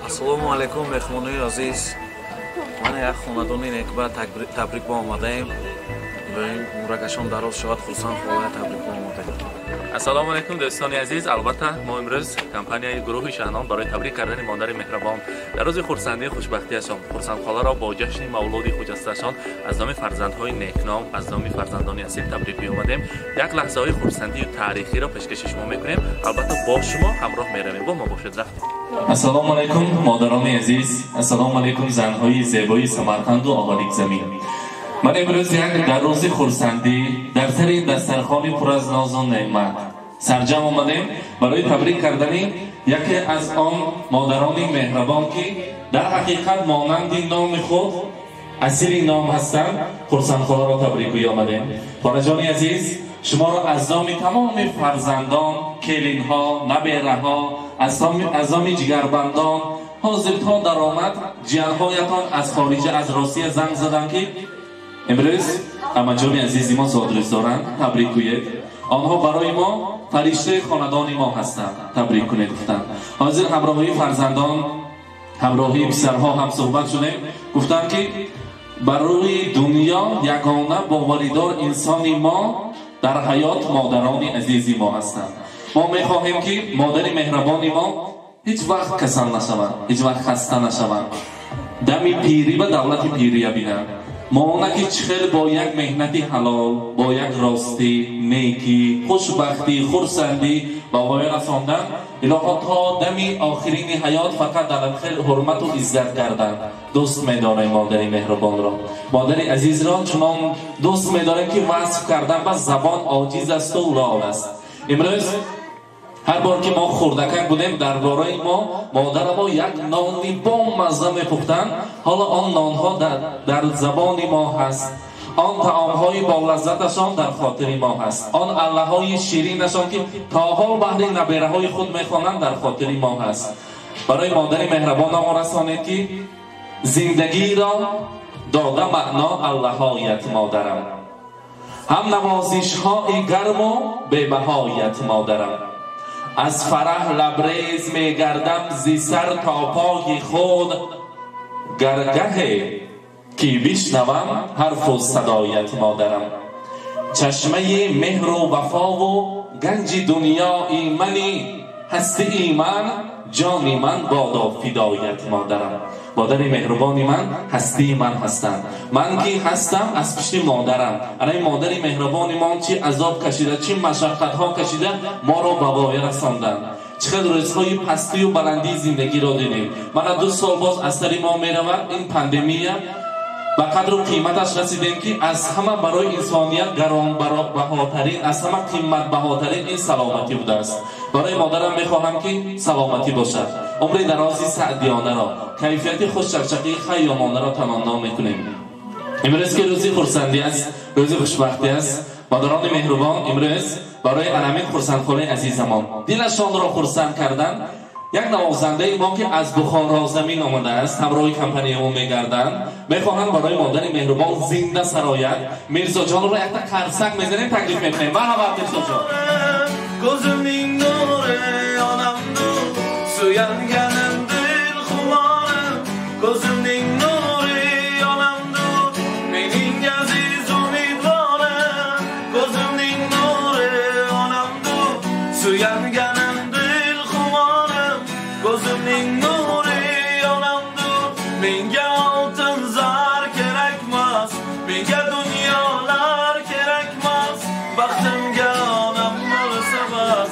Ассалому алайкум, меҳмонои азиз. Ман як хонадони некба табрик ба омадаем. Умракашон дароз шавад, хурсанд хоҳад, табрик ба омадаем. Ассалому алайкум, дӯстони азиз. Албатта, мо имрӯз компанияи гурӯҳи Шаҳнон барои табрик кардани модари меҳрабон дар рӯзи хурсандии хушбахтиашон, хурсандхоларо бо ҷашни мавлуди хуҷасташон аз номи фарзандҳои некном, аз номи фарзандони асил табрик биомадем. Як лаҳзаҳои хурсандию таърихиро пешкаши шумо мекунем. Албатта, бо шумо ҳамроҳ меравем. Бо мо бошед, рафтем. Ассалому алайкум, модарони азиз. Ассалому алайкум, занҳои зебои Самарқанду Оғаликзамин. Ман имрӯз як дар рӯзи хурсандӣ дар сари дастархони пур аз нозу неъмат сарҷам омадем барои табрик кардани яке аз он модарони меҳрабон, ки дар ҳақиқат монанди номи худ асири ном ҳастанд. Хурсандхоларо табрикгӯӣ омадем. Хораҷони азиз, шуморо аз номи тамоми фарзандон, келинҳо, набераҳо, аз номи ҷигарбандон, ҳозир то даромад ҷиянҳоятон аз хориҷа, аз Русия занг заданд, ки имрӯз амаҷони азизи мо зодрӯз доранд, табрик гӯед. Онҳо барои мо фариштаи хонадони мо ҳастанд, табрик кунед гуфтанд. Ҳозир ҳамроҳии фарзандон, ҳамроҳии писарҳо ҳам суҳбат шудем. Гуфтанд, ки бар рӯи дунё ягона боваридор инсони мо дар ҳаёт модарони азизи мо ҳастанд. Мо мехоҳем, ки модари меҳрабони мо ҳеҷ вақт касал нашаванд, ҳеҷ вақт хаста нашаванд, дами пирӣ ба давлати пирия бинанд. Моона ки чӣ хел бо як меҳнати ҳалол, бо як ростӣ, некӣ, хушбахтӣ, хурсандӣ ба воя расондан, илоҳо то дами охирини ҳаёт фақат дар хел ҳурмату иззат карданд. Дӯст медорем модари меҳрубонро, модари азизро чунон дӯст медорем, ки васф кардан ба забон оҷиз асту лол аст. Имрӯз ҳар бор ки мо хурдакак будем, дар бораи мо модарамо як нони бомазза мепухтанд. Ҳоло он нонҳо дар забони мо ҳаст, он таомҳои болаззаташон дар хотири мо ҳаст, он аллаҳои ширинашон, ки то ҳол баҳри набераҳои худ мехонанд, дар хотири мо ҳаст. Барои модари меҳрабонамо расонед, ки зиндагиро дода маъно аллаҳоят модарам, ҳам навозишҳои гарму бебаҳоят модарам. Аз фараҳ лабрез мегардам зи сар то пои худ, гаргаҳе ки бишнавам ҳарфу садоят модарам. Чашмаи меҳру вафову ганҷи дунёи мани, ҳастии ман, ҷони ман бодо фидоят модарам. Модари меҳрубони ман ҳастии ман ҳастанд. Ман ки ҳастам аз пушти модарам. Ана ин модари меҳрубони мон чӣ азоб кашида, чӣ машаққатҳо кашида, моро ба воя расонданд. Чӣ қадр рӯзҳои пастию баландии зиндагиро дидем. Мана 2 сол боз аз сари мо меравад ин пандемия. Ба қадру қиматаш расидем, ки аз ҳама барои инсоният гаронбаҳотарин, аз ҳама қиматбаҳотарин ин саломатӣ будааст. Барои модарам мехоҳам, ки саломатӣ бошад, умри дарози саъдиёнаро, кайфияти хушчақчақии хайёмонаро таманно мекунем. Имрӯз ки рӯзи хурсандӣ аст, рӯзи хушбахтӣ аст, модарони меҳрубон имрӯз барои анамин хурсандхолаи азизамон дилашонро хурсанд кардан як навозандаи мо, ки аз Бухоро замин омадааст, ҳамроҳи компанияи мо мегарданд, мехоҳанд барои модари меҳрубон зинда сарояд. Мирзоҷонро якта қарсак мезанем, таклиф мекунем. Марҳабат, Мирзоҷон. Ko'zimning nuri onamdur, suyanganim dil xumorim. Ko'zimning nuri onamdur, mening aziz umidvorim. Ko'zimning nuri onamdur, suyanganim dil xumorim. Ko'zimning nuri onamdur, menga oltin zar kerakmas, menga dunyolar kerakmas, baxtimga onam bo'lsa bas.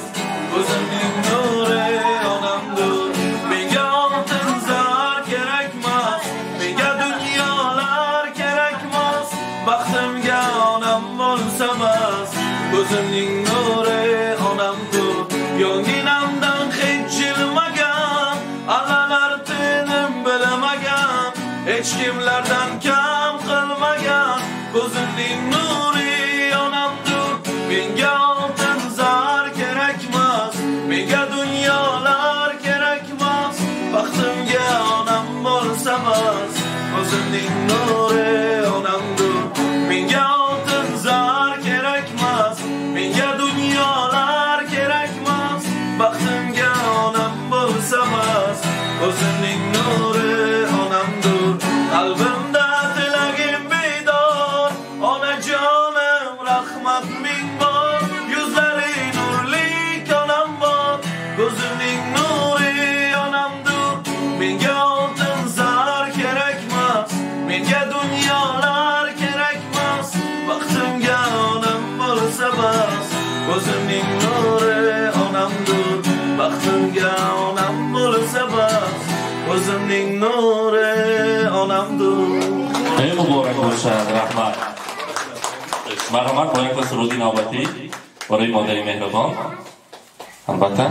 Ko'zimning nuri onamdur, menga oltin zar kerakmas, menga dunyolar kerakmas, baxtimga onam bo'lsa bas. Ko'zimning nuri onamdur, yonginamdan hech jilmagan, allalar tinim bilmagan, hech kimlardan kam qilmagan. Ko'zimning nuri onamdur, menga oltin zar kerakmas, menga dunyolar kerakmas, baxtimga onam bo'lsa bas. Ko'zimning nuri onamdur, menga oltin zar kerakmas, menga dunyolar kerakmas, baxtimga onam bo'lsa bas. Ko'zimning nuri onamdur, qalbimda tilagim bedor. Onajonim rahmat ming bor, yuzlari nurli onam bor. Ko'zimning nuri onamdur, menga oltin zar kerakmas, menga dunyolar kerakmas. Baxtimga onam bo'lsa bas, ko'zimning nuri onamdur, baxtimga onam bo'lsa bas, ko'zimning nuri onamdur. Ey muborak bo'lsin, rahmat. Marhamat, бо як суруди навбатӣ барои модари меҳрубон. Албатта.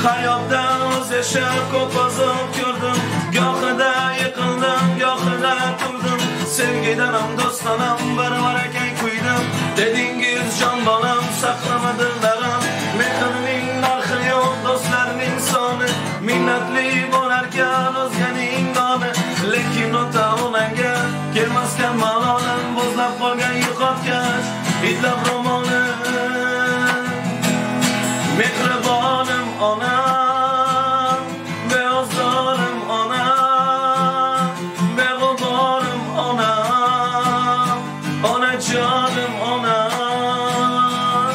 Hayotdan o'zasha ko'p azob ko'rdim, gohida yiqildim, gohida turdim. Sevgidan ham do'stdan ham bir barakay kuydim. Dedingiz jon bolam, saqlama dildarim. Mehrning narxi yo'q, do'stlarning soni. Minnatli bo'larkan o'zganing doni. Lekin ota onangga kelmaskan malolim, bo'zlab qolgan yo'qotgach hidlab ro'molim. Mehribonim onam, beozorim onam, beg'uborim onam, onajonim onam.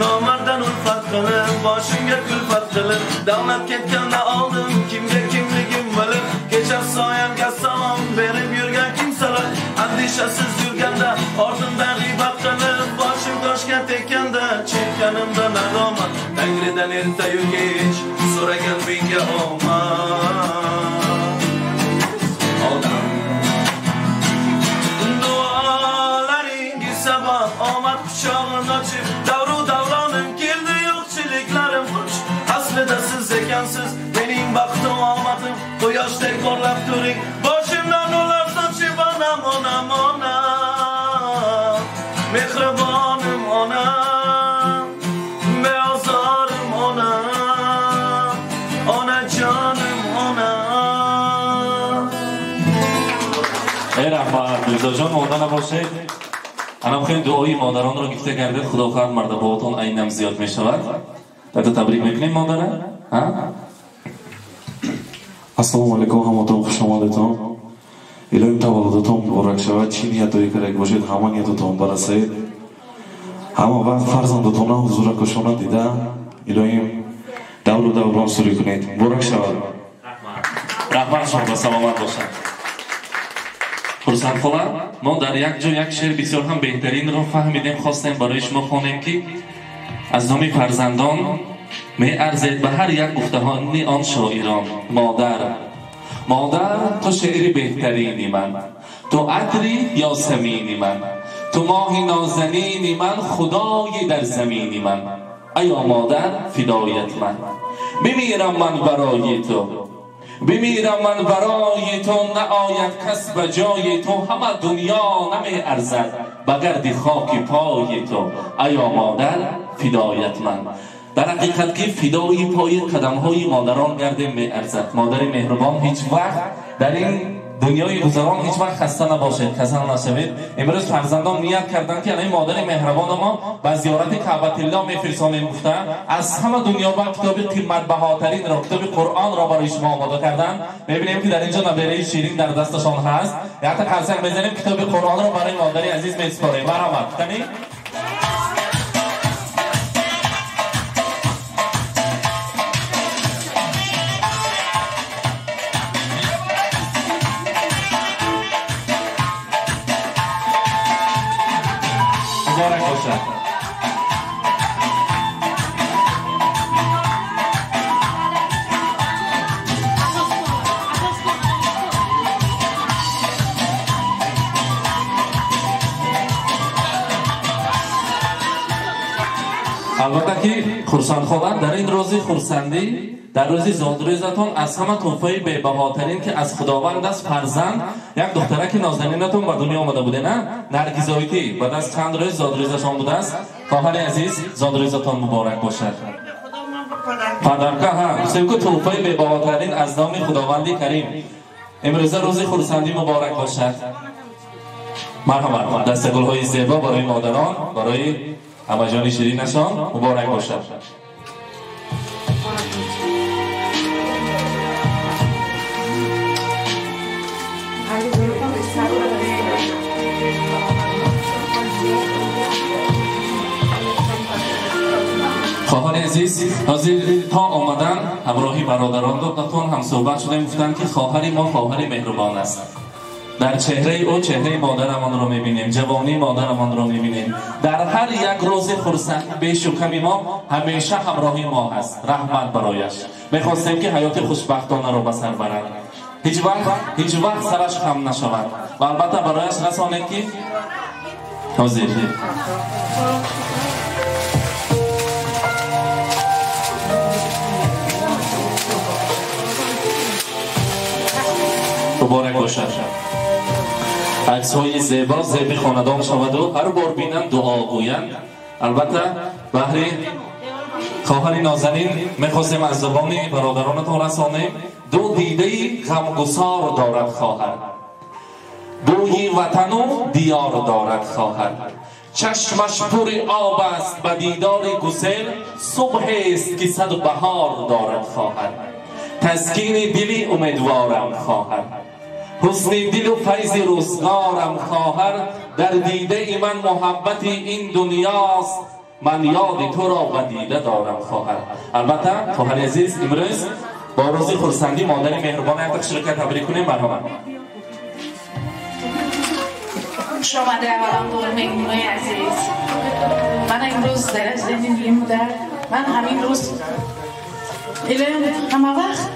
Nomarddan ulfat qilib, boshimga kulfat qilib, davlat ketganda oldim, kimga kimligim bilib, kecha soyamga salom berib yurgan kimsalar, andishasiz yurganda ortimdan g'iybat qilib, boshim toshga tekkanda chekkanimda nadomat, Tangridan ertayu kech so'ragan menga omad. Odam duolaringiz sabab omad quchog'ini ochib, davru davronim keldi, yo'qchiliklarim qochib. Aslida siz ekansiz mening baxtim omadim, quyoshdek porlab turing, boshimdan nurlar sochib. Onam, onam, onam, mehribonim onam, beozorim onam, onajonim onam. Ey rahmat, Mirzojon, монда набошед. Анам хеле дуои модаронро гифта гардед, худо хоҳад мардабоатон айнам зиёд мешавад. Дата табрик мекунем модара? Ҳа? Ассалому алайкум, ҳаматон хуш омадетон. Илоҳим таваллудатон муборак шавад. Чӣ ниятое карда бошед, ҳама ниятатон барасед. Ҳама вақт фарзандатонро ҳузуракошона дида, илоҳим давру даврон сурӣ кунед. Муборак шавад. Раҳмат шумо, саломат бошад. Хурсанд хола, мо дар як ҷо як шеър бисёр ҳам беҳтаринро фаҳмидем, хостем барои шумо хонем ки аз номи фарзандон меарзед ба ҳар як гуфтаҳони он шоирон. Модар, модар, ту шеъри беҳтарини ман, ту атри ёсамини ман, ту моҳи нозанини ман, худои дар замини ман. Аё модар, фидоят ман, бимирам ман барои ту, бимирам ман барои ту, наояд кас ба ҷои ту, ҳама дунё намеарзад ба гарди хоки пои ту. Аё модар, фидоят ман. Дар ҳақиқат ки фидои пои қадамҳои модарон гардем меарзад. Модари меҳрубон ҳеҷ вақт дар ин дунёи гузарон ҳеҷ вақт хаста набошед, касал нашавед. Имрӯз фарзандон ният карданд ки ин модари меҳрубони мо ба зиёрати Каъбатиллоҳ мефирсонем гуфтанд. Аз ҳама дунё ба китоби қиматбаҳотаринро, китоби Қуръонро барои шумо омода карданд. Мебинем ки дар инҷо набераи ширин дар дасташон ҳаст. Якта қарсак мезанем, китоби Қуръонро барои модари азиз месупорем. Марҳамат. Кани? Муборак бошад. Албатта ки хурсандхола, дар ин рӯзи хурсандӣ, дар рӯзи зодрӯзатон аз ҳама туҳфаи бебаҳотарин ки аз Худованд аст фарзанд, як духтараки нозанинатон ба дунё омада буде, на? Наргизоитӣ, баъд аз чанд рӯз зодрӯзашон будааст. Хоҳари азиз, зодрӯзатон муборак бошад. Падарка, ҳа, гуфтем ки туҳфаи бебаҳотарин аз номи Худованди Карим. Имрӯза рӯзи хурсандӣ муборак бошад. Марҳамат, дастагулҳои зебо барои модарон, барои ҳамаҷони ширинашон муборак бошад. خواهان عزیز حاضر تا آمدن همراهی برادران دادتون هم صحبت شدیم، گفتند که خواهر ما خواهر مهربان است. در چهره او چهره مادرمان رو میبینیم، جوانی مادرمان رو میبینیم. در هر یک روز خرسند بیش و کمی ما همیشه همراهی ما هست. رحمت برایش. میخواستیم که حیات خوشبختانه رو به سر برد، هیچ وقت سرش خم نشود. و البته برایش رسانید که حاضر مبارک باشد. عکس‌های زیبا زیبی خاندان شود و هر بار بینند دعا گویند. البته بهر خواهر نازنین میخواستیم از زبان برادرانتان رسانیم. دو دیده غمگسار دارد خواهر، بوی وطن و دیار دارد خواهر. چشمش پر آب است به دیدار گسل، صبح است که صد بهار دارد خواهر. تسکین دلی امیدوارم خواهر، حسن دل و فیض روزگارم خواهر. در دیده ای من محبت این دنیاست، من یاد تو را به دیده دارم خواهر. البته خواهر عزیز امروز با روزی خرسندی مادر مهربان یک شرکت تبریک کنیم. مرحبا. خوش آمده اولا مهمونای عزیز. من امروز در زندگی مادر، من همین روز همه وقت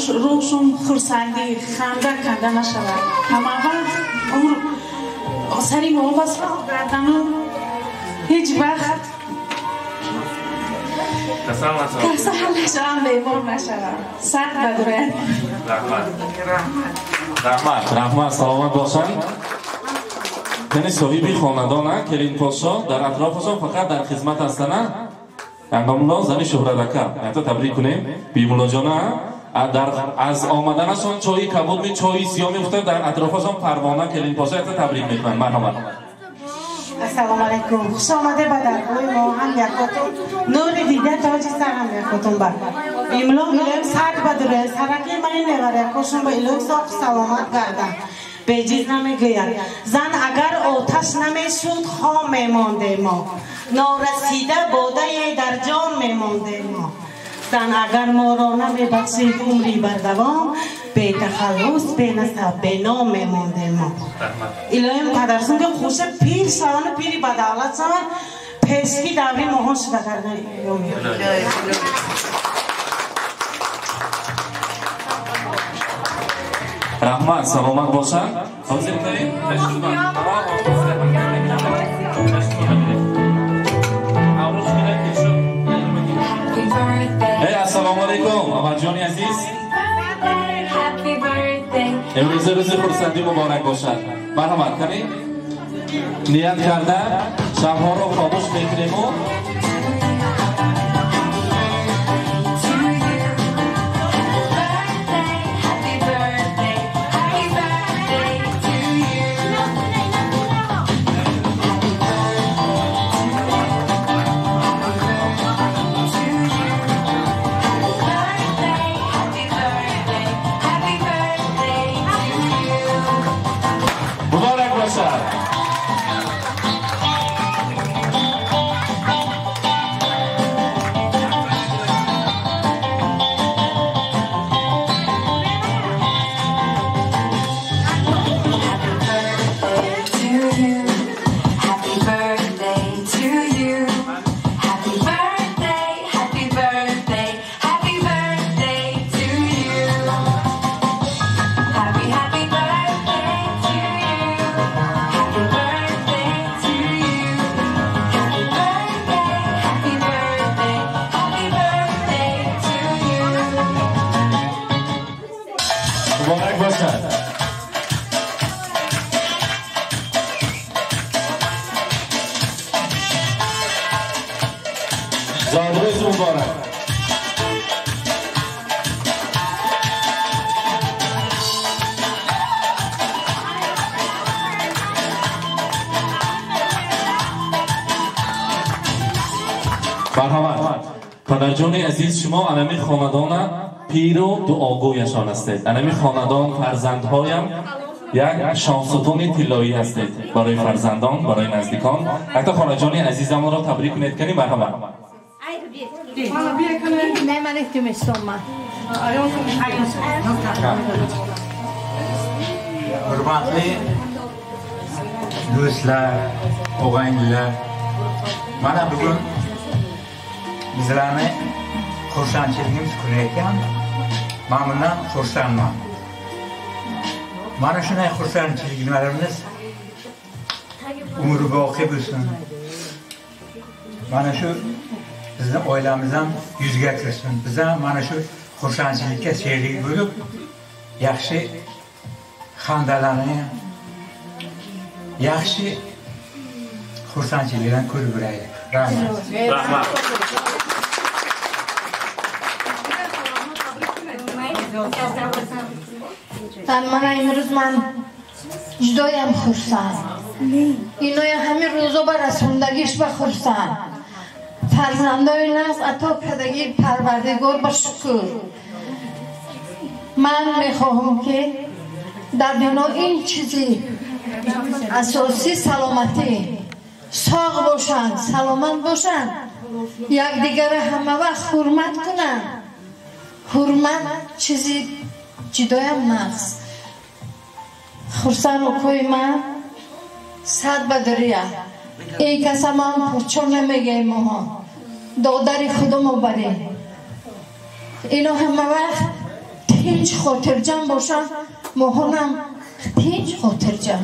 روشون خرسندی خنده کنده نشود، همه وقت عمر سری ما بس کردن و هیچ وقت کسل نشوم، بیمار نشوم. سر بدره. رحمت رحمت سلامت باشن. یعنی صاحبی خاندان کلین پاشا در اطرافشان فقط در خدمت هستن. انگاملا زنی شهرت اکا تبریک کنیم بیمولا جانا. در از آمدنشان چای کبود می چای سیاه میفته در اطرافشان پروانه کلین پاشا تبریک میکنن. مرحبا. السلام علیکم. خوش آمده به درگاه ما هم یکاتون نور دیده تاج سر هم یکاتون بر بیملا میلم سر بدره سرکی من نوره یکاشون به الهی صاف سلامت گردن. بیجیز نمیگوید زن اگر آتش نمیشد خام میمانده ما، نارسیده باده در جان میمانده ما. زن اگر ما را نمیبخشید عمری بردوام، به تخلص به نسب به نام میمانده ما. الهیم پدرسون که خوش پیر شوان و پیری بدولت شوان پیشکی دوری ماهان شده کردن. رحمت سلامت باشن. حاضر کنیم. السلام علیکم آقا جان عزیز. امروز روز خرسندی مبارک باشد. مرحبا. کنیم نیت کرده شبها رو خاموش میکنیم و Падарҷони азиз, шумо анами хонадона пиру дуогӯяшон ҳастед. Анами хонадон фарзандҳоям як шонсутуни тиллоӣ ҳастед барои фарзандон, барои наздикон. Ҳатто хонаҷони азизамонро табрик кунед, кани марҳамат. Hurmatli do'stlar, og'aynilar, mana bugun bizlarni xursandchiligimiz kuni ekan. Men bundan xursandman. Mana shunday xursandchiliklarimiz umri boqiy bo'lsin. Mana shu bizni oilamiz ham yuzga kirsin. Biz ham mana shu xursandchilikka sherik bo'lib, yaxshi xandalarni, yaxshi xursandchiliklarni ko'rib yuraylik. Rahmat. Rahmat. Mana имрӯз ман ҷудоям хурсанд. Иноя ҳамин рӯзо ба расондагиш ба хурсанд. Фарзандои нағз ато кардагии Парвардигор ба шукр. Ман мехоҳам ки дар бино ин чизи асосӣ саломатӣ, соғ бошанд, саломат бошанд, якдигарро ҳама вақт ҳурмат кунанд. Ҳурмат чизи ҷудоям нағз. Хурсанд укои ман сад ба дурия. Ин каса ман пурчо намегӯем моҳо. Додари худомо барем. Ино ҳама вақт тинҷ хотирҷам бошанд, моҳонам тинҷ хотирҷам.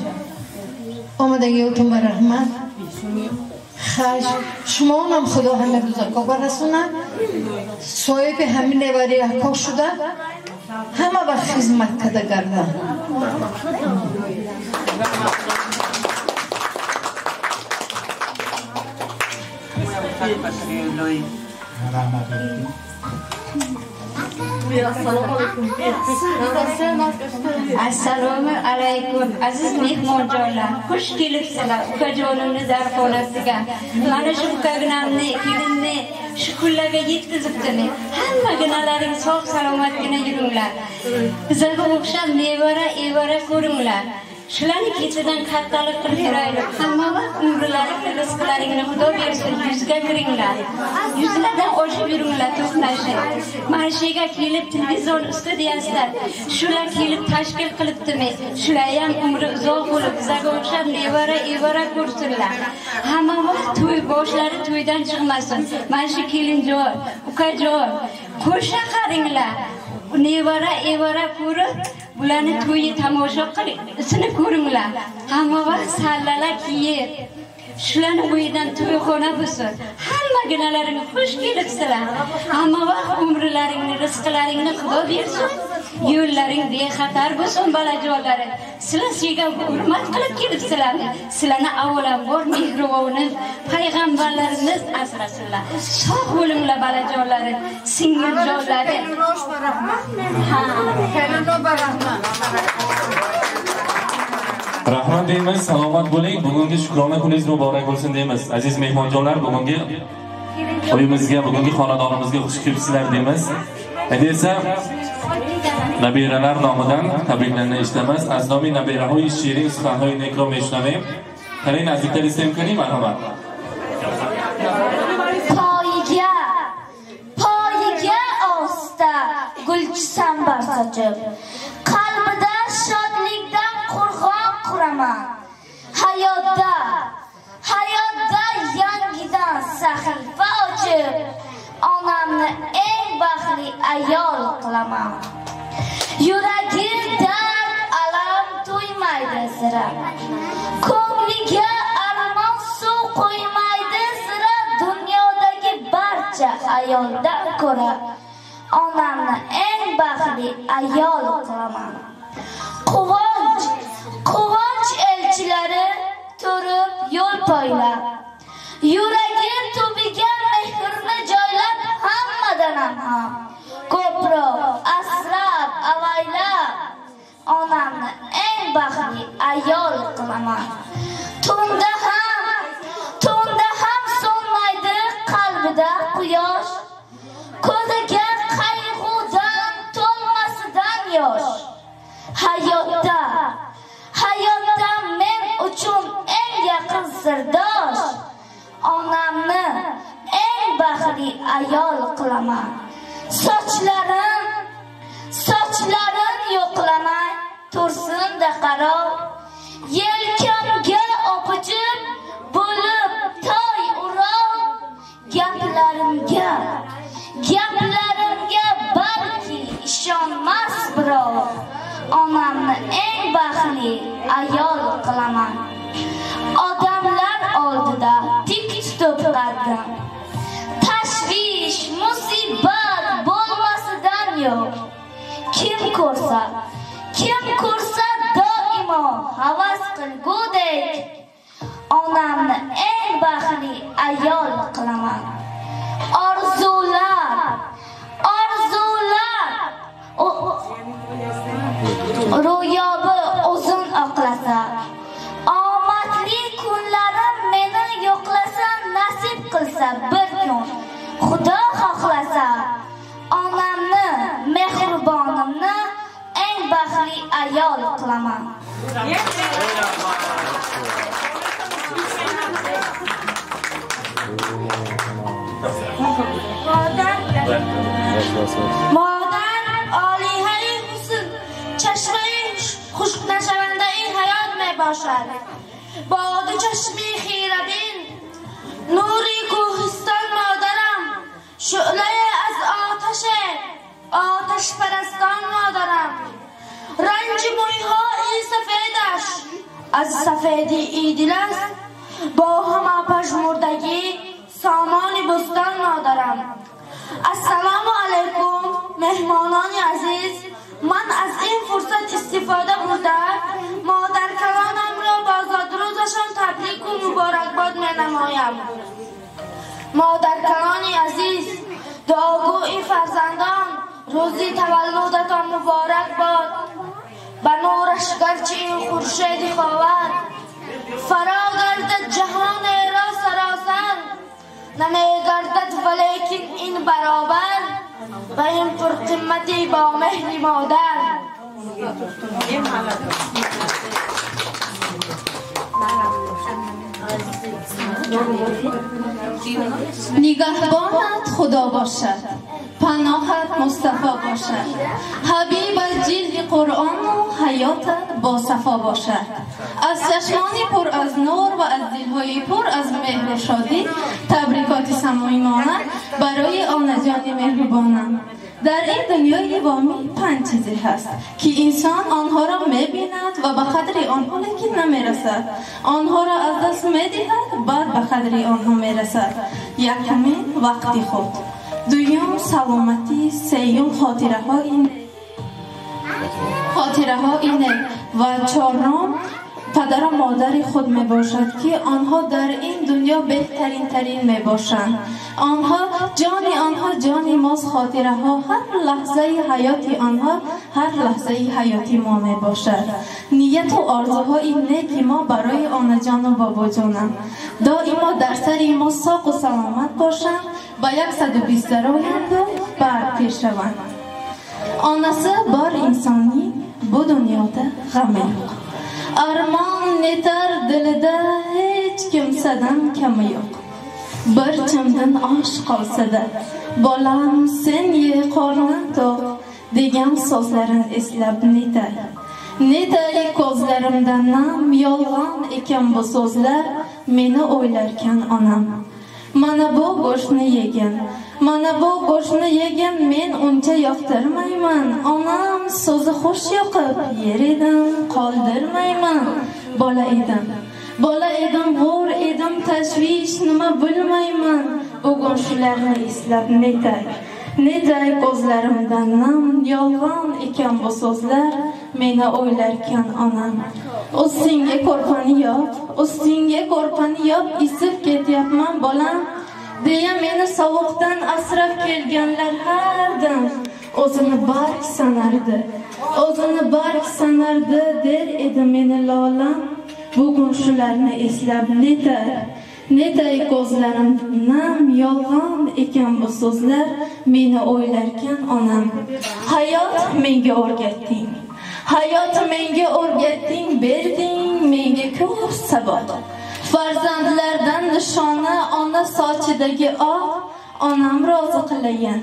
Омадагиётон ба раҳмат. Хаш шумоонам Худо ҳама рӯзако барасонад. Соҳиби ҳамин неварияко шуда ҳама вақт хизмат карда гарданд. Assalomu alaykum aziz mehmonjonlar, xush kelibsizlar ukajonimni zarxonasiga. Mana shu ukaginamni, kelinni shu kunlarga yetkazibdimi? Hammaginalaring sog' salomatgina yuringlar. Bizlarga o'xshab nevara, evara ko'ringlar. Shularni ketidan kattalik qilib yuraylik. Hamma vaqt umrlaringni, rizqlaringni Xudo bersin, yuzga kiringlar. Yuzlardan oshib yuringlar, to'qnashib. Mana shu yerga kelib televizor studiyasida shular kelib tashkil qilibdimi? Shular ham umri uzoq bo'lib, bizlarga o'xshab nevara, evara ko'rsinlar. Hamma vaqt to'y boshlari to'ydan chiqmasin. Mana shu kelinjon, ukajon, qo'sha qaringlar. Nevara, evara ko'rib, bularni to'yi tomosha qilib, isini ko'ringlar. Hamma vaqt sallalar kiyib, shularni o'yidan to'yxona bo'lsin. Hammaginalaring xush kelibsizlar. Hamma vaqt umrlaringni, rizqlaringni Xudo bersin. Yo'llaring bexatar bo'lsin, bolajonlarim. Sizlar sizga hurmat qilib kelibsizlarmi? Sizlarni avvalambor mehribonim payg'ambarlarimiz asrasinlar. Sog' bo'linglar bolajonlarim, singiljonlarim. Rahmat deymiz, salomat bo'ling. Bugungi shukrona kuningiz muborak bo'lsin deymiz. Aziz mehmonjonlar, bugungi uyimizga, bugungi xonadonimizga xush kelibsizlar deymiz. Endi esa nabiralar nomidan tabriklarni eshitamiz. Az nomi nabirahoyi shirin suxanhoyi nekro meshunavim. Qani nazdiklar istem qani marhamat. Poyiga, poyiga osta gulchisambar sochib, qalbida shodlikdan qo'rg'on quraman. Hayotda, hayotda yangidan sahifa ochib, onamni eng baxtli ayol qilaman. Yuragi dard alam tuymaydi sira, ko'ngliga armon suv qo'ymaydi sira. Dunyodagi barcha ayoldan ko'ra onamni eng baxtli ayol qilaman. Quvonch, quvonch elchilari turib yo'l poylab, yuragi tubiga mehrni joylab, hammadan ham ko'proq asrab avaylab, onamni eng baxtli ayol qilaman. Tunda ham so'nmaydi qalbida quyosh, Ko'ziga qayg'udan to'lmasidan yosh. Hayotda, hayotda men uchun eng yaqin sirdosh. Onamni eng baxtli ayol qilaman. Sochlarim, sochlarim yo'qlamay tursin-da qarov. Yelkamga opichib bo'lib toy urov. Gaplarimga, gaplarimga balki ishonmas birov. Onamni eng baxtli ayol qilaman. Odamlar oldida tik tutib qaddim. Tashvish, musibat bo'lmasidan yo'q. Kim ko'rsa, kim ko'rsa doimo havas qilgudek. Onamni eng baxtli ayol qilaman. Orzular, orzular ro'yobi o'zin oqlasa, omadli kunlarim meni yo'qlasa, nasib qilsa bir kun, Xudo xohlasa, onamni, mehribonimni eng baxtli ayol qilaman. Модар олиҳаи ҳусн, чашмаи хушкнашавандаи ҳаёт мебошад. Бо ду чашми хирабин, нури кӯҳистон модарам, шӯълае аз оташе оташпарастон модарам. Ранҷи мӯйҳои сафедаш аз сафедии дил аст, бо ҳама пажмурдагӣ сомони бӯстон модарам. Ассалому алайкум, меҳмонони азиз. Ман аз ин фурсат истифода бурда модаркалонамро бо зодрӯзашон табрику муборакбод менамоям. Модаркалони азиз, дуогӯи фарзандон, рӯзи таваллудатон муборак бод. Ба нураш гарчи ин хуршеди ховар фаро гардад ҷаҳонеро саросар, намегардад валекин ин баробар ба ин пурқиммати бо меҳри модар. Нигаҳбонат Худо бошад, паноҳат Мустафо бошад, ҳабибат ҷилди Қуръону ҳаётат босафо бошад. Аз чашмони пур аз нур ва аз дилҳои пур аз меҳру шодӣ табрикоти самимона барои онаҷони меҳрубонам. Дар ин дунёи воми панҷ чизе ҳаст, ки инсон онҳоро мебинад ва ба қадри онҳо лекин намерасад. Онҳоро аз даст медиҳад, баъд ба қадри онҳо мерасад. Якумин вақти худ, дуюм саломатӣ, сеюм хотираҳои нек ва чорум падару модари худ мебошад, ки онҳо дар ин дунё беҳтаринтарин мебошанд. Онҳо ҷони онҳо ҷони мост, хотираҳо ҳар лаҳзаи ҳаёти онҳо ҳар лаҳзаи ҳаёти мо мебошад. Нияту орзуҳои неки мо барои онаҷону бобоҷонам доимо дар сари мо соқу саломат бошанд, ба 120 дароянду баъд пир шаванд. Онасы бор инсонning bu dunyoda g'ami yo'q. Armon netar dilida hech kimsadan kami yo'q. Bir chimdan osh qolsa-da, bolam sen ye qorning to'q degan so'zlarini eslab netay. Netay ko'zlarimdan nam, yolg'on ekan bu so'zlar, meni o'ylarkan onam. Mana bu go'shtni yegin, mana bu go'shtni yegin, men uncha yoqtirmayman. Onam so'zi xush yoqib, yer edim, qoldirmayman. Bola edim, bola edim, g'o'r edim, tashvish nima bilmayman. Bugun shularni eslab netay. Netay ko'zlarimdan nam, yolg'on ekan bu so'zlar, meni o'ylarkan onam. Ustingga ko'rpani yop, ustingga ko'rpani yop, isib ketyapman bolam, deya meni sovuqdan asrab kelganlar har dam o'zini bark sanardi. O'zini bark sanardi der edi meni lolam. Bugun shularni eslab netay. Netay ko'zlarimdan nam, yolg'on ekan bu so'zlar, meni o'ylarkan onam. Hayot menga o'rgatding, hayot menga o'rgatding, berding menga ko'p saboq. Farzandlardan nishona ona sochidagi oq, onam rozi qilayin.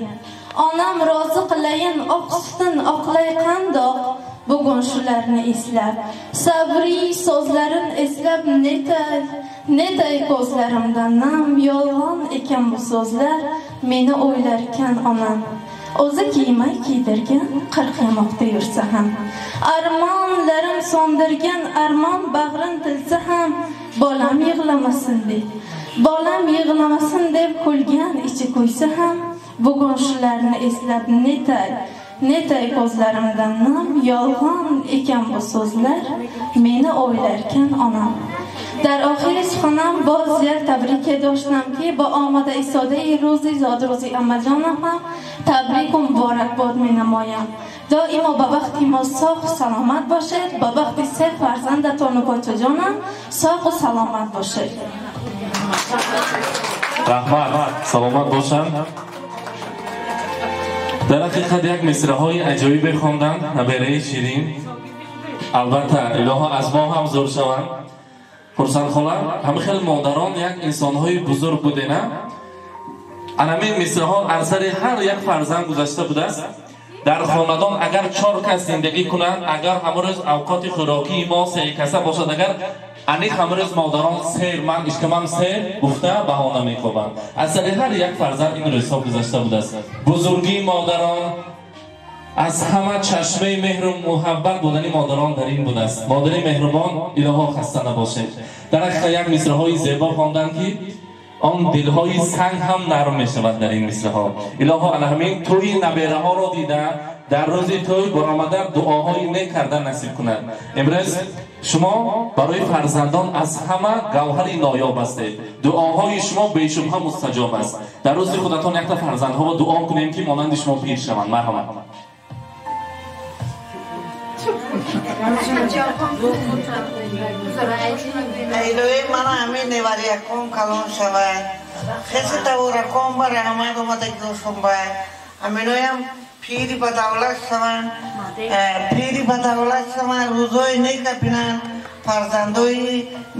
Onam rozi qilayin, oq sutin oqlay qandoq. Bugun shularni eslab, sabri so'zlarin eslab, netay, netay ko'zlarimdan nam, yolg'on ekan bu so'zlar, meni o'ylarkan onam. O'zi kiymay kiydirgan, 40 yamoqda yursa ham, armonlarim so'ndirgan, armon bag'rin tilsa ham, bolam yig'lamasin deb, bolam yig'lamasin deb kulgan ichi kuysa ham, bugun shularni eslab netay, netay ko'zlarimdan nam, yolg'on ekan bu so'zlar, meni o'ylarkan onam. Дар охири суханам боз як табрике доштам, ки бо омада истодаи рӯзи зодрӯзи амаҷонам ҳам табрику муборакбод менамоям. Доимо ба бахти мо соғу саломат бошед, ба бахти се фарзандатону почаҷонам соғу саломат бошед. Раҳмат, саломат бошанд. Дар ҳақиқат як мисраҳои аҷоибе хонданд набераи ширин. Албатта, илоҳо аз мо ҳам зур шаванд. Хурсандхола, ҳама хел модарон як инсонҳои бузург будена. Анамин мисраҳо аз сари ҳар як фарзанд гузашта будааст. Дар хонадон агар 4 кас зиндагӣ кунанд, агар ҳама рӯз авқоти хӯрокии мо 3 каса бошад, агар аниқ ҳама рӯз модарон сер, ман ишкамам сер гуфта баҳона мекобанд. Аз сари ҳар як фарзанд ин рӯзҳо гузашта будааст. Бузургии модарон аз ҳама чашмаи меҳру муҳаббат будани модарон дар ин будааст. Модари меҳрубон, илоҳо хаста набошед. Дар ҳақиқат як мисраҳои зебо хонданд, ки он дилҳои санг ҳам нарм мешавад дар ин мисраҳо. Илоҳо ана ҳамин тӯи набераҳоро дида, дар рӯзи тӯй баромада дуоҳои нек кардан насиб кунад. Имрӯз шумо барои фарзандон аз ҳама гавҳари ноёб ҳастед. Дуоҳои шумо бешубҳа мустаҷоб аст. Дар рӯзи худатон якта фарзандҳоро дуо кунем, ки монанди шумо пир шаванд. Марҳамат. Илоҳи мана ҳамин неварияком калон шавад, хеси тавораком ба раҳмат омадагиошон ба ҳаминоям пири ба давлат шаванд, пири ба давлат шаванд, рӯзҳои нека бинанд, фарзандои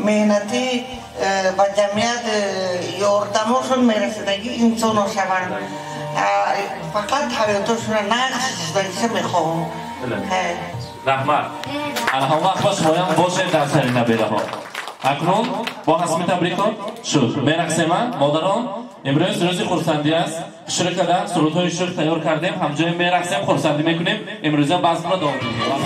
меҳнатӣ ба ҷамъият ёрдамошон мерасидагӣ инсоно шаванд. Фақат ҳаётошонро нақш шудагиша мехоҳам. Раҳмат. Ана вақт ба шумоям бошед дар сари набераҳо. Акнун бо ҳасми табрикот шуд. Мерақсема, модарон, имрӯз рӯзи хурсандӣ аст. Шурӯъ карда сурудҳои шур тайёр кардем, ҳамҷоя мерақсем, хурсандӣ мекунем. Имрӯза базмро давом медиҳем.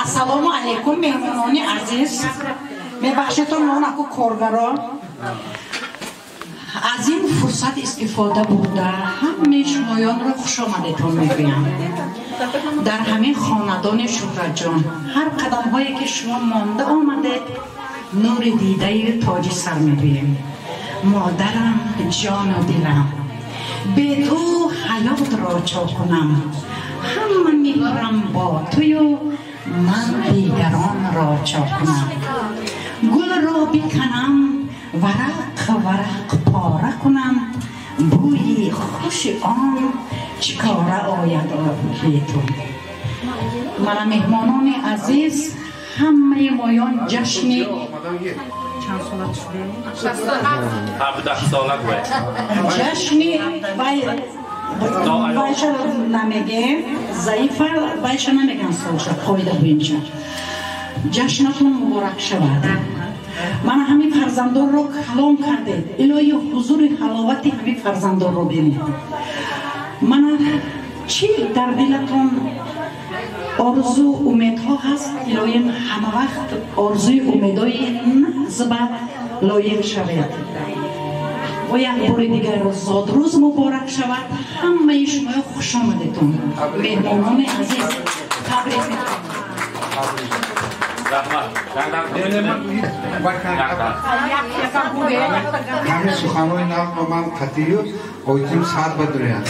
Ассалому алайкум, меҳмонони азиз. Мебахшедтон монаку коргаро. Аз ин фурсат истифода бурда ҳамаи шумоёнро хушомадетон мегӯям. Дар ҳамин хонадони Шӯҳратҷон ҳар қадамҳое ки шумо монда омадед, нури дидаи тоҷи сар мегӯем. Модарам, ҷону дилам, бе ту ҳаётро чо кунам. Ҳама меҳрам бо тую ман дигаронро чо кунам. Гулро биканам, варақ варақ пора кунам, Бӯи хуши он чӣ кора ояд бетун. Мана меҳмонони азиз, ҳамаи моён ҷашни чанд сола шудем? 17 сола бояд. Ҷашни вай вайша намегем, заифа вайша намеган солша, қоида буинча. Ҷашнатон муборак шавад. Мана ҳамин фарзандонро калон кардед. Илоҳи ҳузури ҳаловати ҳамин фарзандонро бинед. Мана чӣ дар дилатон орзу умедҳо ҳаст, илоҳим ҳама вақт орзуи умедҳои нағзба лоиқ шавед. Бо як бори дигар зодрӯз муборак шавад. Ҳамаи шумоё хуш омадетон, меҳмонони азиз, табрик мекунам. Ҳамин суханҳои нағз ба ман қатъию ойтим сар бадурянд.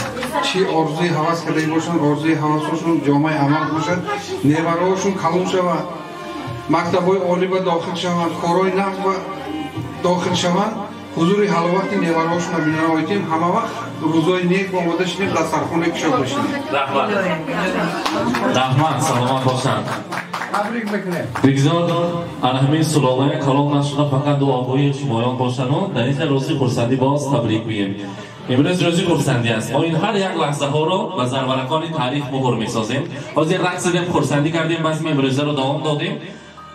Чӣ орзуи ҳавас кардаги бошанд, орзуи ҳавасҳошон ҷомаи амал бошад, невараҳошон калон шаванд, мактабҳои олӣ ба дохил шаванд, корҳои нағз ба дохил шаванд, ҳузури ҳаловати невараҳошонро бинанд. Ойтим ҳама вақт рӯзои нек омода шинем, дастархонаи кушод бошинем. Раҳмат, раҳмат, саломат бошанд. Табрик мекунем. Бигзор ана ҳамин сулолаи калон нашуда, фақат дуогӯи шумоён бошану дар ин рӯзи хурсандӣ боз табрик гӯем. Имрӯз рӯзи хурсандӣ аст. Мо ин ҳар як лаҳзаҳоро ба зарваракони таърих муҳр месозем. Ҳозир рақс задем, хурсандӣ кардем, базми имрӯзаро давом додем.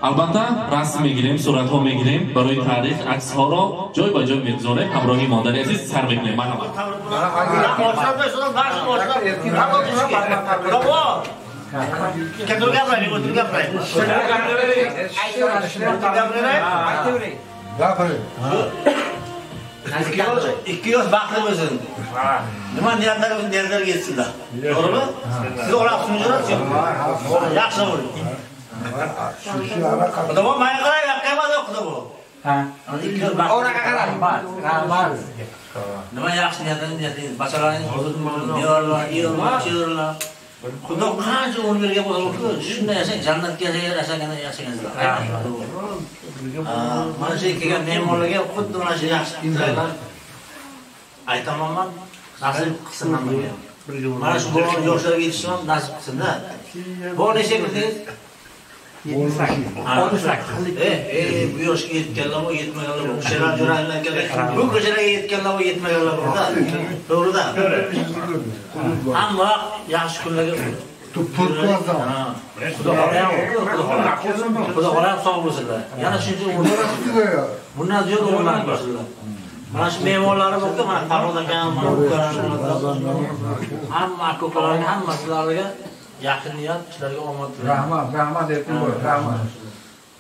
Албатта расм мегирем, суратҳо мегирем барои таърих, аксҳоро ҷой ба ҷой мегузорем, ҳамроҳи модари азиз сар мекунем. Марҳамат. Ikki yosh baxtli bo'lsin. Nima niyatlar bo'lsin, niyatlarga yetsinlar. To'g'rimi? Siz olasiz, yaxshi bo'ling. Xudo menga qarang, yoqqa emas, Xudo bu. Ha. Oraga qarang. Rahmat. Nima yaxshi niyatingiz, bachalaringiz huzurli bo'lsin, nevarlar, erlar, chevarlar. Xudo qancha umr bergan bo'lsa, shunday yashang, jannatga yashaganda yashagansizlar. Mana shu kelgan mehmonlarga xuddi mana shu yaxshi tilaklar aytamanman, nasib qilsin hammaga. Mana shu bo'lgan yoshlarga yetishsin ham nasib qilsin-da. Bu necha kirdingiz? 78. Bu yoshga yetganlar bor, yetmaganlar bor. O'shalar jo'raylar kerak. Bu ko'chalarga yetganlar bor, yetmaganlar bor-da. To'g'ri-da. Hamma yaxshi kunlarga Xudo xohlasa ham sog' bo'lsinlar. Yana shuncha umr bundan ziyod umrlar ko'rsinlar. Mana shu mehmonlarimiz bor-ku, mana Farhod akam, mana ukalar, hamma aka-ukalarga, hamma sizlarga yaxshi niyat, ishlarga omad tilayman. Rahmat, rahmat Erkinboy, rahmat.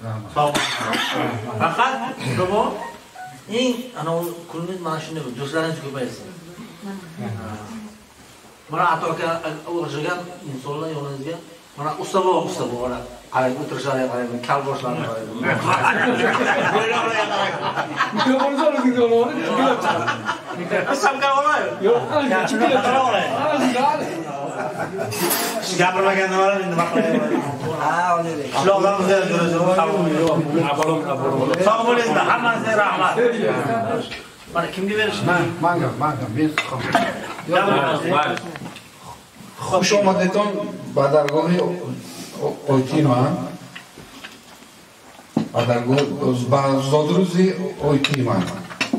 Rahmat. Sog' bo'ling. Faqat Xudo eng ana u kuningiz mana shunday do'stlaringiz ko'paysin. Mana ata aka o'xshagan insonlar yoningizga mana usta bor, usta bor. Qarang, o'tirishlariga qarang, kal boshlariga qarang. Bo'ylariga qarang. Gapirmagan nimalar endi nima qilayman? Ha, o'ylaydi. Qishloqdan sog' bo'linglar, hammangizga rahmat. Mana kimga berish? Manga, manga, men. Xush omadetон ба даргоҳи ойтӣ ман, ба даргоҳ ба зодрӯзи ойтӣ ман.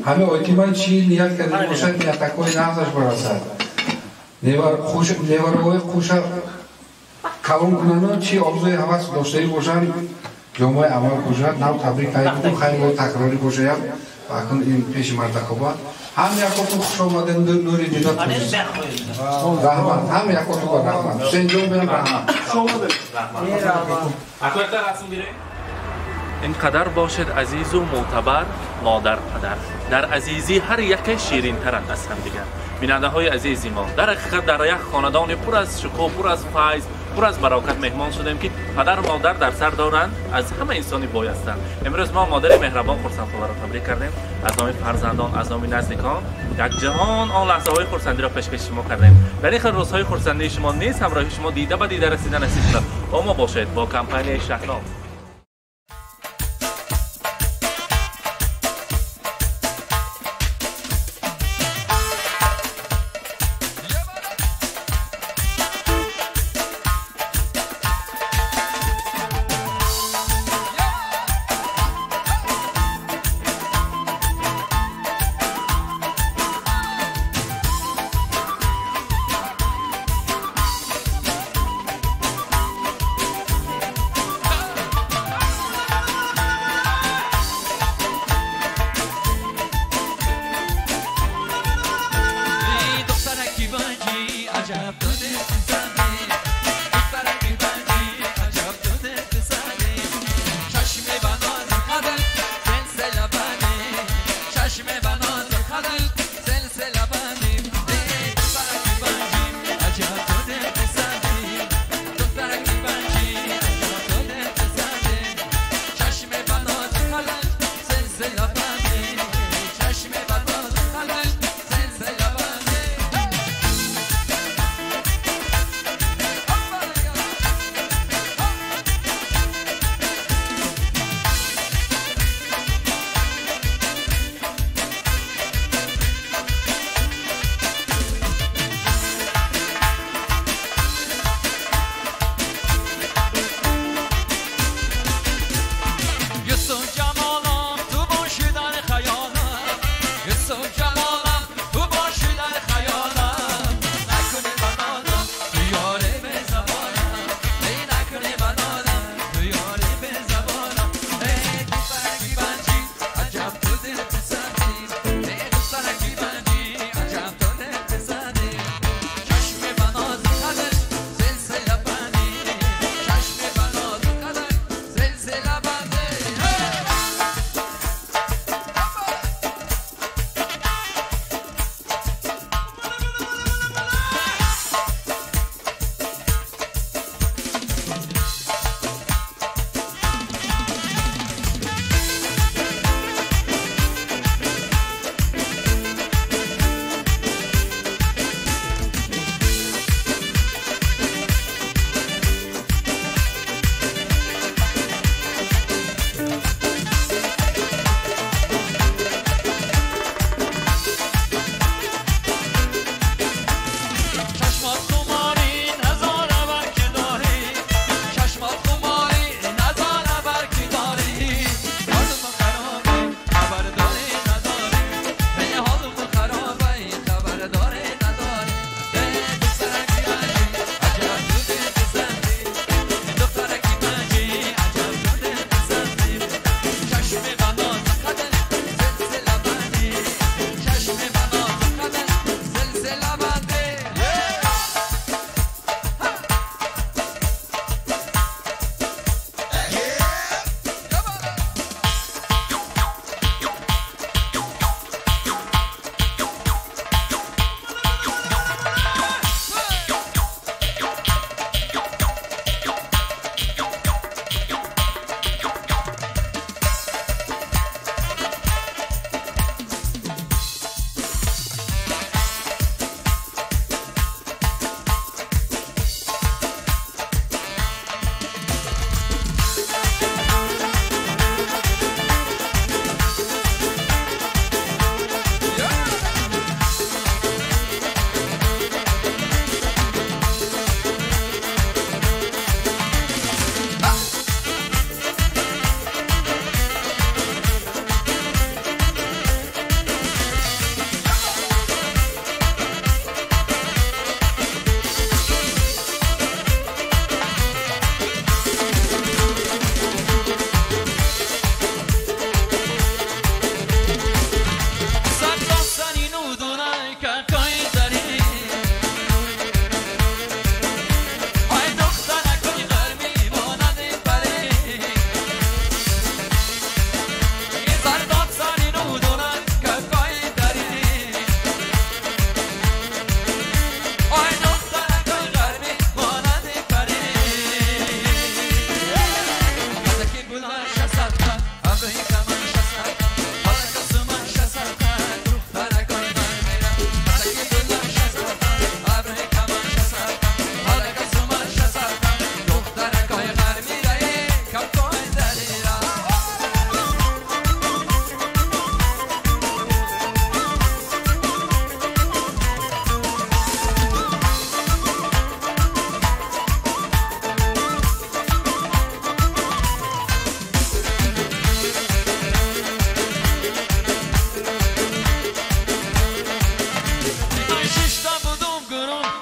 Ҳамин ойтӣ ман чӣ ният карда бошад, ниятакҳои нағзаш барасад. Невараҳои хуша калон кунанд, чӣ орзуи ҳавас доштаи бошанд, ҷомаи амал бошад, нав табрик кардем, хайр бо такрорӣ бошад, акун ин пеши мардакоба. Ҳам якотун хуш омадед, нури дида раҳмат, ҳам якотун ба раҳмат. Ҳусейнҷон берам раҳмат. Ин қадар бошед азизу мӯътабар модар падар. Дар азизӣ ҳар яке ширинтаранд аз ҳамдигар. Бинандаҳои азизи мо, дар ҳақиқат дар як хонадони пур аз шукӯҳ, пур аз файз, пур аз баракат меҳмон шудем, ки падар модар дар сар доранд, аз ҳама инсони бой ҳастанд. Имрӯз мо модари меҳрабон Хурсандхоларо табрик кардем. Аз номи фарзандон, аз номи наздикон як ҷаҳон он лаҳзаҳои хурсандиро пешкаши шумо кардем. Дар ин хел рӯзҳои хурсандии шумо низ ҳамроҳи шумо дида ба дида расида насиб шуд. Бо мо бошед бо компанияи Шаҳнон. عجب تو دل پسندی دخترک بنجی عجب تو دل پسندی چشم بناز قدر سلسله بندی چشم بناز قدر سلسله بندی دخترک بنجی عجب تو دل پسندی دخترک بنجی عجب تو دل پسندی چشم بناز قدر سلسله بندی چشم بناز قدر سلسله بندی. یوسف جمالم تو باشی در خیالم یوسف جمالم تو باشی در خیالم نکنی بنادم تو یاری به زبانم ای نکنی بنادم تو یاری به زبانم ای دخترکی بنجی عجب تو دل پسندی ای دخترکی بنجی عجب تو دل پسندی چشم بناز قدر سلسله بندی چشم بناز قدر سلسله بندی. چشمات خماری نزاره بر که داری چشمات خماری نزاره بر که داری حالم خرابه خبر داری نداری ای حالم خرابه خبر داری نداری ای دخترکی بنجی عجب تو دل پسندی دخترکی بنجی عجب تو دل پسندی چشم بناز قدر سلسله بندی چشم بناز قدر سلسله بندی.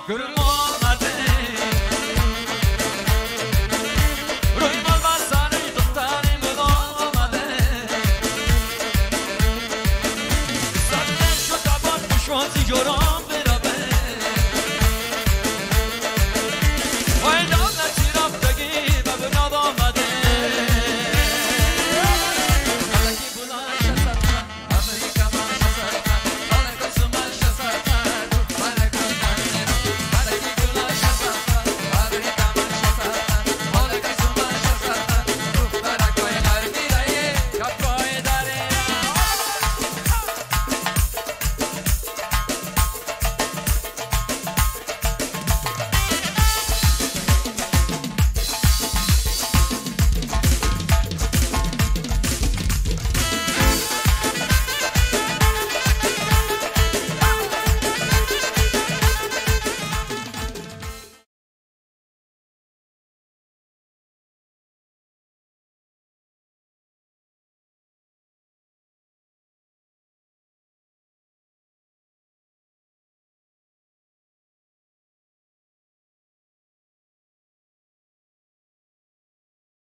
Görün.